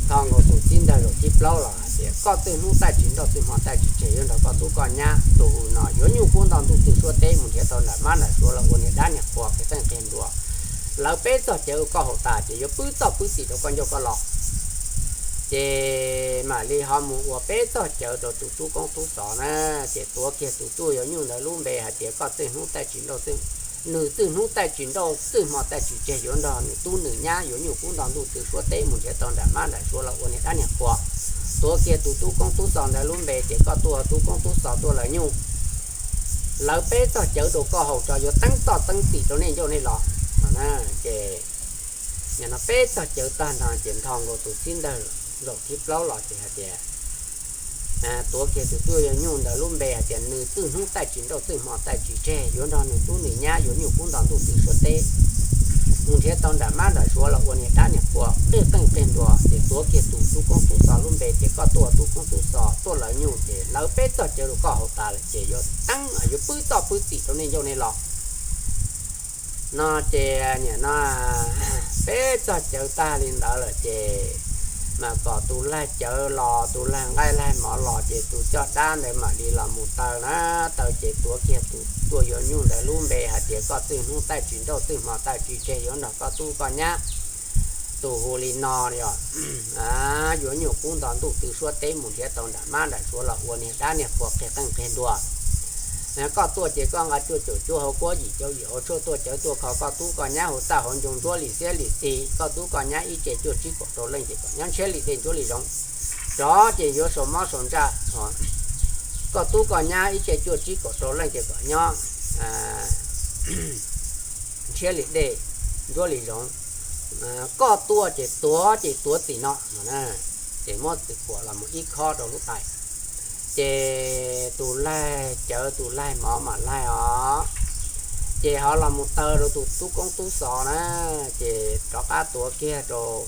tho nkaus tus txib ntawg zaum thib plaub los hais tias koj txwg hnub taij tsis nrauj, txwg hmo taij tsis tseg yuav nrog koj tub koj nyab tus hu no yuav nyuj kub nto ntuj tw suab teb mus nrhiav tau nram mab nram suav los ua niag dab niag qhuas qiag qeej qiag nruas. Lawv peb txoj cawv rau koj haus tas ces yuav pwb txoj pwb txim rau koj ncauj koj los. Ces mam li ho mus ua peb txoj cawv rau tus tub koob tub xov na, ces tuav kiag tus tuaj yuav nyuj ntawd lub npe hais tias koj txwg hnub taij tsis nrauj, nws txwg hnub taij tsis nrauj, txwg hmo taij tsis tseg yuav nrog nws tub nws nyab yuav nyuj kub nto ntuj tw suab teb mus nrhiav tau nram mab nram suav los ua niag dab niag qhuas. Tuav kiag tus tub koob tub xov ntawd lub npe ces koj tuaj tub koob tub xov tuaj lawv nyuj. Lawv peb txoj cawv rau koj haus tso, yuav teeb txoj teeb txim rau nej ncauj nej los. Ces nim no peb txoj cawv tag nrho ces ntho nkaus tus txib ntawg zaum thib plaub los ces hais tias tuav kiag tus tuaj yuav nyuj ntawd lub npe hais tias nws txwg hnub taij tsis nrauj, txwg hmo taij tsis tseg yuav nrog nws tub nws nyab yuav nyuj kub nto ntuj tw suab teb mus nrhiav tau nram mab nram suav los ua niag dab niag qhuas qiag qeej qiag nruas. Ces tuav kiag tus tub koob tub xov lub npe ces koj tuaj tub koob tub xov tuaj lawv nyuj ces lawv peb txoj cawv rau koj haus tas lawm ces yuav teeb, yuav pwb txoj pwb txim rau nej ncauj nej los. No ces nim no peb txoj cawv tag li ntawd lawm ces mas kom tus laig cawv los, tus laig nqaij laig mov los ces tus coj dab ntawd mam li los mus taw na. Taw ces tuav kiag tus tuaj yuav nyuj ntawd lub npe hais tias koj txwg hnub taij tsis nrauj, txwg hmo taij tsis tseg yuav nrog koj tub koj nyab tus hu li no, yuav nyuj kub nto ntuj tw suab teb mus nrhiav tau nram mab nram suav los ua niag dab niag qhuas qiag qeej qiag nruas. Koj tuaj ces koj nqa cuaj caum cuaj hauv kuab, yim caum yim hauv tshuaj, tuaj cawv tuaj kho koj tub koj nyab hauv txaj hauv ncoo, ntsuab lim xiab lim xis, koj tub koj nyab ib ce cuaj tsib kaum rau leej ces kom nyob ntshiab lim dej ntsuab lim zoov. Tsov ces yuav sau mob sau ntsaj, koj tub koj nyab ib ce cuaj tsib kaum rau leej ces kom nyob ntshiab lim dej ntsuab lim zoov. Koj tuaj ces tuav ces tuav txim no, ces muab txim kuam los mus ib khob rau lub tais. Ces tus laig cawv tus laig mov mam laig os. Ces ho los mus taw rau tus tub koob tub xov na, ces rov qab tuav kiag rau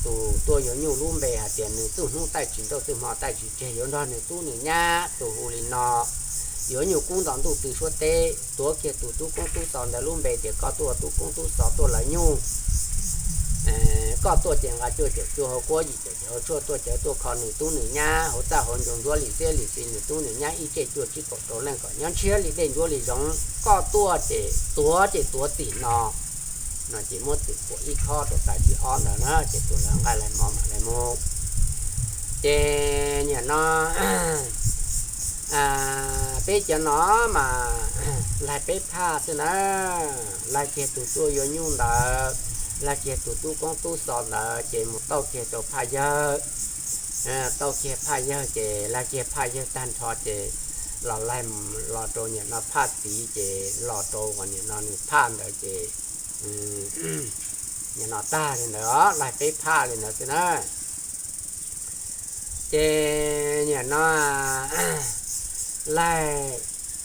tus tuaj yuav nyuj lub npe hais tias nws txwg hnub taij tsis nrauj, txwg hmo taij tsis tseg yuav nrog nws tub nws nyab tus hu li no, yuav nyuj kub nto ntuj tw suab teb. Tuav kiag tus tub koob tub xov ntawd lub npe tias koj tuaj tub koob tub xov tuaj lawv nyuj. Koj tuaj ces nqa cuaj caum cuaj hauv kuab, yim caum yim hauv tshuaj, tuaj cawv tuaj kho nws tub nws nyab hauv txaj hauv ncoo, ntsuab lim xiab lim xis, nws tub nws nyab ib ce cuaj tsib kaum rau leej kom nyob ntshiab lim dej ntsuab lim zoov. Koj tuaj ces tuav ces tuav txim no, no ces muab txim kuam ib khob rau tais thib ob ntawd na, ces tus laig nqaij laig mov mam laig mus. Ces nim no peb cov no mas laig peb phaj xwb na, laig kiag tus tuaj yuav nyuj ntawd, laig kiag tus tub koob tub xov ntawd ces mus tauj kiag rau phaj yawg. Tauj kiag phaj yawg ces laig kiag phaj yawg tag nrho ces los laig los rau nim no phaj txiv ces los rau uas nim no nws phaj ntawd ces nim no tag li ntawd os, laig peb phaj li ntawd xwb na. Ces nim no laig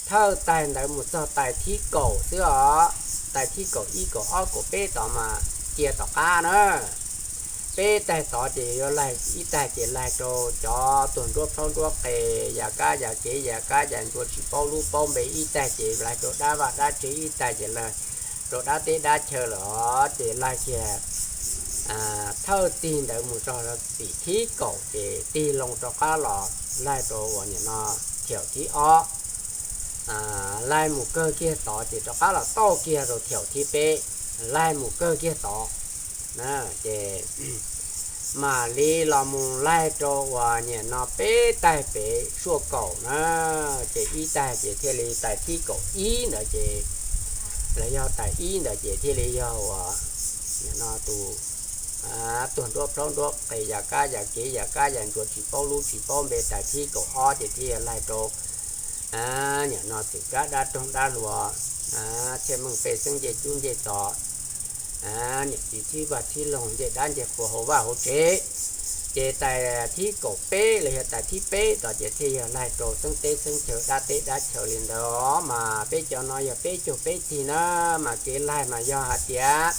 thawj tais ntawd mus txog tais thib kaum xwb os, tais thib kaum ib kaum ob kaum peb tod mas cia tom qab na. Peb tais tod ces yuav laig, ib tais ces laig rau cov tuag nruab plhaub nruab qes, yam kab yam kev, yam kab yam ntsuav tsis paub lub paub npe, ib tais ces laig rau dab vaj dab tsev, ib tais ces laig rau dab teb dab chaw lawm os. Ces laig kiag thawj txig ntawd mus txog tim thib kaum ces tig loo rov qab los laig rau uas nim no thiaum thib ob. Laig mus kawg kiag tod ces rov qab los tauj kiag rau thiaum thib peb, laig mus kawg kiag tod. Ces mam li los mus laig rau uas nim no peb tais pem suaj kaum na, ces ib tais ces thiaj li tais thib kaum ib ntawd ces, los yog tais ib ntawd ces thiaj li yog uas nim no tus tuag nruab plhaub nruab qes, yam kab yam kev, yam kab yam ntsuav tsis paub lub tsis paub npe, tais thib kaum ob ces thiaj laig rau nim no txwm kab dab roog dab hluas, txhiaj meej pej xeeb ncej cub ncej txos, niam txiv thib vaj thib loog ncej dab ncej qhua hauv vaj hauv tsev. Ces tais thib kaum peb los yog tais thib peb tod ces thiaj yog laig rau xeeb teb xeeb chaw, dab teb dab chaw li ntawd os. Mas peb cov no yog peb caug peb txig na, mas kev laig mas yog hais tias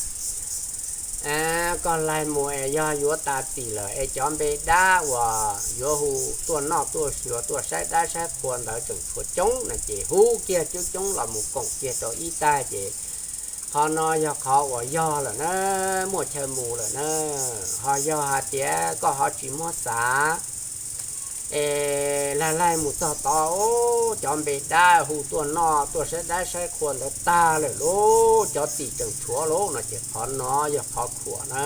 Koj laig mus es yog yuav tas txim lawm es cov npe dab uas yuav hu tuaj noj tuaj xyuas tuaj saib dab saib qhua ntawd tseem tshuav coob no ces hu kiag coob coob los mus koom kiag rau ib tag ces qhov no yog qhov uas yog lawm na, muaj chaw mus lawm na. Ho yog hais tias koj ho tsis muab xav es lag laig mus txog tod, cov npe dab hu tuaj noj tuaj saib dab saib qhua ntawd tag lawm lauj, cov txim tseem tshuav lauj no ces qhov no yog qhov khuam na.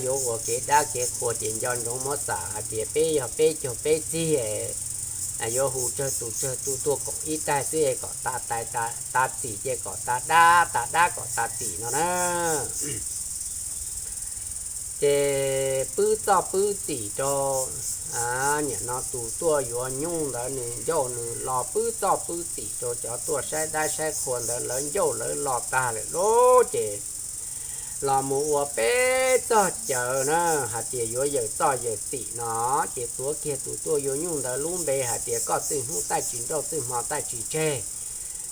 Yuav ua kev dab kev qhua ces nco ntsoov muab xam hais tias peb yog peb caug peb txig, yuav hu tsawg tus tsawg tus tuaj koom ib tag xwb kom tas txim ces kom tas dab, tas dab kom tas txim no na. Ces pub txoj pub txim rau nim no tus tuaj yuav nyuj ntawd nws ncauj nws lo, pub txoj pub txim rau cov tuaj saib dab saib qhua ntawd lawv ncauj lawv lo tag lawm lauj ces los mus ua peb txoj cawv na, hais tias yuav yawm txoj yawm txim no ces tuav kiag tus tuaj yuav nyuj ntawd lub npe hais tias koj txwj hnub taij tsis nrauj txwj hmo taij tsis tseg,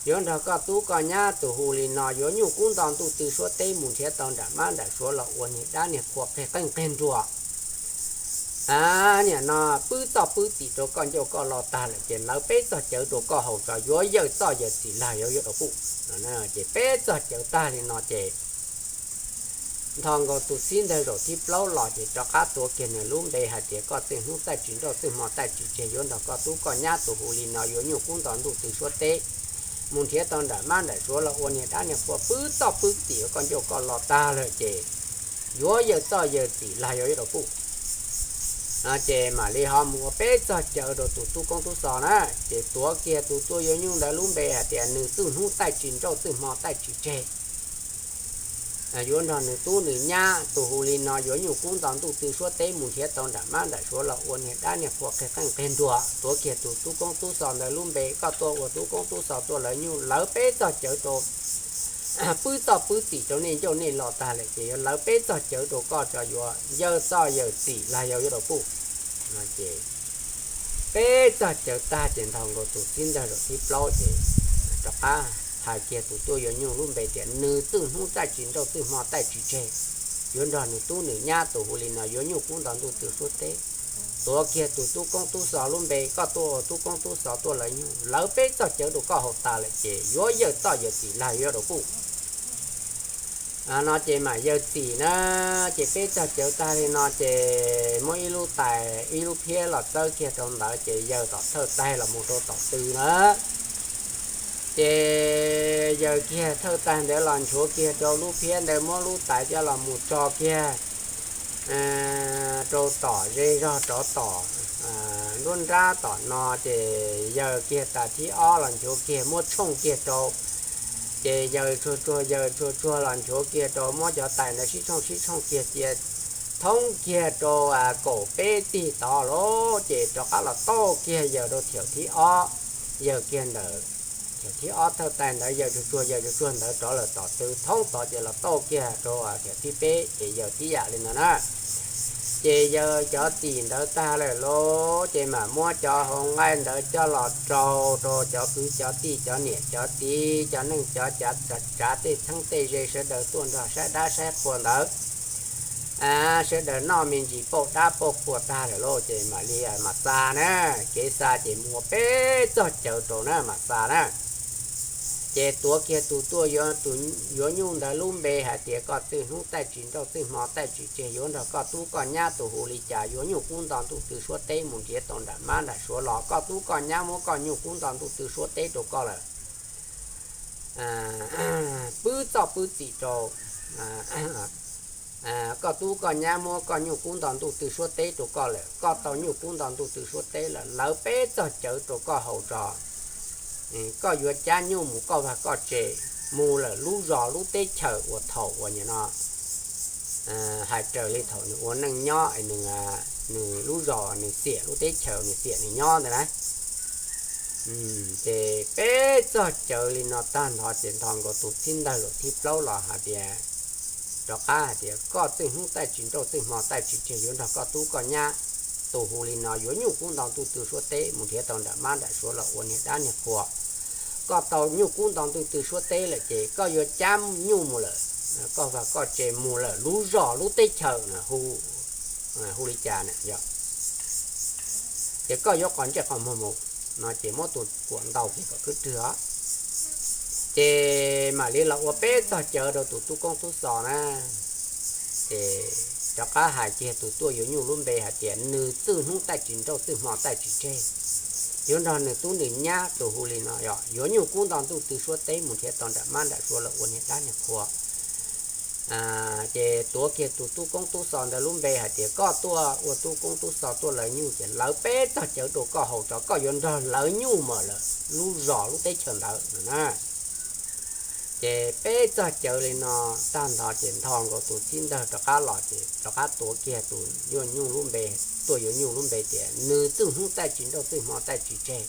yuav nrog koj tub koj nyab tus hu li no yuav nyuj kub nto ntuj tw suab teb mus nrhiav tau nram mab nram suav los ua niag dab niag qhua qig qeej qig nruas. Nim no pub txoj pub txim rau koj ncauj koj lo tag lawm ces lawv peb txoj cawv rau koj haus tso, yuav yawm txoj yawm txim lag yuav yuav rau puj. Ces peb txoj cawv tag li no ces nthos nkaus tus txib ntawg zaum thib plaub los ces rov qab tuav kiag nws lub npe hais tias koj txwj hnub taij tsis nrauj txwj hmo taij tsis tseg yuav nrog koj tub koj nyab tus hu li no yuav nyuj kub nto ntuj tw suab teb mus nrhiav tau nram mab nram suav los ua niag dab niag qhua, pub txoj pub txim rau koj ncauj koj lo tag lawm ces yuav yawm txoj yawm txim lag yuav yuav rau puj. No ces mam li ho mus ua peb txoj cawv rau tus tub koob tub xos na, ces tuav kiag tus tuaj yuav nyuj ntawd lub npe hais tias nws txwj hnub taij tsis nrauj txwj hmo taij tsis tseg yuav nrog nws tub nws nyab tus hu li no yuav nyuj kub nto ntuj tw suab teb mus nrhiav tau nram mab nram suav los ua niag dab niag qhua qig qeej qig nruas. Tuav kiag tus tub koob tub xos ntawd lub npe, koj tuaj ua tub koob tub xos tuaj lawv nyuj, lawv peb txoj cawv rau, pub txoj pub txim rau nej ncauj nej lo tag lawm ces yuav lawv peb txoj cawv rau koj tso, yuav yawm txoj yawm txim lag yuav yuav rau puj. No ces peb txoj cawv tag ces nthos nkaus tus txib ntawg zaum thib plaub ces rov qab hais kiag tus tuaj yuav nyuj lub npe tias nws txwj hnub taij tsis nrauj txwj hmo taij tsis tseg yuav nrog nws tub nws nyab tus hu li no yuav nyuj kub nto ntuj tw suab teb. Tuav kiag tus tub koob tub xos lub npe, koj tuaj ua tub koob tub xos tuaj lawv nyuj, lawv peb txoj cawv rau koj haus tas lawm ces yuav yawm txoj yawm txim lag yuav rau puj. No ces mam yawg txim na, ces peb txog cawv tag li no ces muab ib lub tais ib lub phiab los txawb kiag rau ntawd ces yawg tom thawj taig los mus rau tom tw na. Ces yawg kiag thawj taig ntawd los nchuav kiag rau lub phiab ntawd, muab lub tais coj los mus tso kiag rau tom ze zog rov tom nruab nrab tom no, ces yawg kiag tas thib ob los nchuav kiag muab tshooj kiag rau. Ces yawg tsuag tsuag yawg tsuag tsuag los nchuav kiag rau, muab cov tais ntawd sib tshooj sib tshooj kiag cia thoob kiag rau kaum peb txig tod lawm, ces rov qab los tauj kiag yawg rau thiaum thib ob. Yawg kiag ntawm thiaum thib ob thawj taig ntawd yawg tsuag tsuag yawg tsuag tsuag ntawd rov lawm tom tw thoob tod ces los tauj kiag rau thiaum thib peb ces yawg tib yam li no na. Ces yawg cov txim ntawd tag lawm lauj, ces mam muab cov hauv nqaij ntawd coj los rau rau cov kwv cov tij cov niam cov txiv cov neej cov tsav tej txheeb tej ze sawv daws tuaj nrog saib dab saib qhua ntawd. Sawv daws noj me ntsis pauj dab pauj qhua tag lawm lauj, ces mam li mam xa na. Kev xa ces mus ua peb txog cawv rau na mam xa na. Ces tuav kiag tus tuaj yuav nyuj ntawd lub npe hais tias koj txwj hnub taij tsis nrauj txwj hmo taij tsis tseg yuav nrog koj tub koj nyab tus hu li cas yuav nyuj kub nto ntuj tw suab teb mus nrhiav tau nram mab nram suav los koj tub koj nyab muab koj nyuj kub nto ntuj tw suab teb rau koj lawm. Pwb txoj pwb txim rau koj tub koj nyab muab koj nyuj kub nto ntuj tw suab teb rau koj lawm, koj tau nyuj kub nto ntuj tw suab teb lawm, lawv peb txog cawv rau koj haus tso. Koj yuav cab nyuj mus koj vaj koj tsev, mus lawm lub zos lub teb chaws uas thaum uas nim no hais raws li thaum nws ua neej nyob, nws lub zos nws xiam lub teb chaws nws xiam nws nyob ntawd na. Ces peb txog cawv li no tag nrho ces nthos nkaus tus txib ntawg zaum thib plaub los hais tias, rov qab hais tias koj txwj hnub taij tsis nrauj txwj hmo taij tsis tseg yuav nrog koj tub koj nyab tus hu li no yuav nyuj kub nto ntuj tw suab teb mus nrhiav tau nram mab nram suav los ua niag dab niag qhua. Koj tau nyuj kub nto ntuj tw suab teb lawm ces koj yuav cab nyuj mus lawm, koj vag koj tse mus lawm lub zos lub teb chaws na, hu li cas na yog, ces koj yuav qhov ntsej qhov muag mus no ces muab tus kuam ntaus kiag kom khwb rwg os. Ces mam li los ua peb txog cawv rau tus tub koob tub xos na, ces rov qab hais kiag tus tuaj yuav nyuj lub npe hais tias nws txwj hnub taij tsis nrauj txwj hmo taij tsis tseg, yuav nrog nws tub nws nyab tus hu li no yog yuav nyuj kub nto ntuj tw suab teb mus nrhiav tau nram mab nram suav los ua niag dab niag qhua. Ces tuav kiag tus tub koob tub xos ntawd lub npe hais tias koj tuaj ua tub koob tub xos tuaj lawv nyuj ces lawv peb txog cawv rau koj haus tso, koj yuav nrog lawv nyuj mus lawm lub zos lub teb chaws ntawd no na. Ces peb txog cawv li no tag nrho ces ntho nkaus tus txib ntawg rov qab los ces rov qab tuav kiag tus yuav nyuj lub npe, tuaj yuav nyuj lub npe tias nws txwj hnub taij tsis nrauj txwj hmo taij tsis tseg,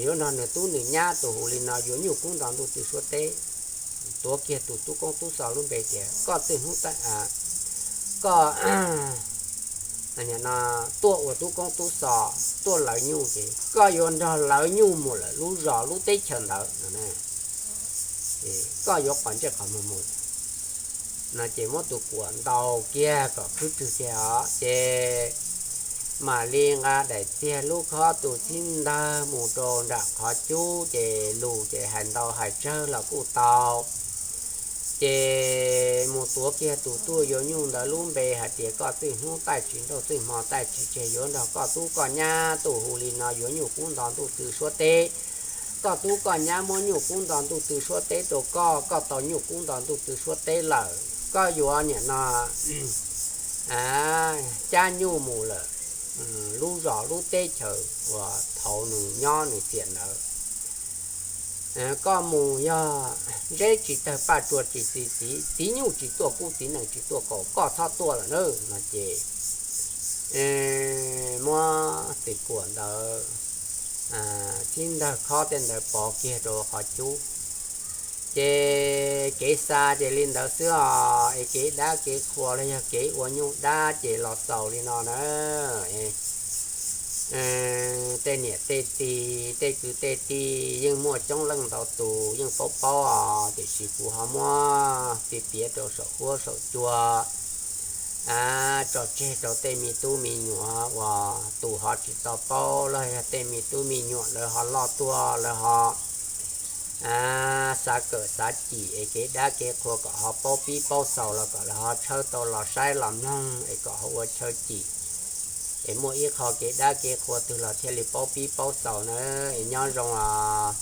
yuav nrog nws tub nws nyab tus hu li no yuav nyuj kub nto ntuj tw suab teb. Tuav kiag tus tub koob tub xos lub npe tias koj txwj hnub taij, koj tuaj ua tub koob tub xos tuaj lawv nyuj ces koj yuav nrog lawv nyuj mus lawm lub zos lub teb chaws ntawd no, koj yuav qhov ntsej qhov muag mus no ces muab tus kuam ntaus kiag kom khwb rwg kiag os. Ces mam li nqa daim txiag lub khob tus txib ntawg mus rau nram qhov cub ces lus ces hais ntau hais tsawg los kuj tau. Ces mus tuav kiag tus tuaj yuav nyuj ntawd lub npe hais tias koj txwj hnub taij tsis nrauj txwj hmo taij tsis tseg, yuav nrog koj tub koj nyab tus hu li no yuav nyuj kub nto ntuj tw suab teb. Koj tub koj nyab muab nyuj kub nto ntuj tw suab teb rau koj, koj tau nyuj kub nto ntuj tw suab teb lawm, koj yuav niam no cab nyuj mus lawm lub zos lub teb chaws uas thaum nws nyob nws txiam ntawd. Koj mus yog zeb tsis tawg paj tsua tsis txi txiv, txiv nyuj tsis tuaj kub txiv nees tsis tuaj kaus, koj txhob tuaj lawm na no ces muab tus kuam ntawd txib ntawg khob tej ntawd pov kiag rau qhov cub. Ces kev xa ces li ntawd xwb os, es kev dab kev qhua los yog kev ua nyuj dab ces los xaus li no na. Tej niam tej txiv tej kwv tej tij yeej muaj coob leej ntau tus yeej paub paub os, tiam sis kuv ho muab piav piav rau saum huab saum cua tso tseg rau tej me tub me nyuam uas tus ho tsis tau paub los yog tej me tub me nyuam lawv ho loj tuaj lawv ho xav kawm xav cim es kev dab kev qhua kom ho paub pib paub xaus los kom lawv ho tshawb tau los saib los mloog es kom ho ua chaw cim es muaj ib qho kev dab kev qhua twg los thiaj li paub pib paub xaus na. Es nyob zoo os.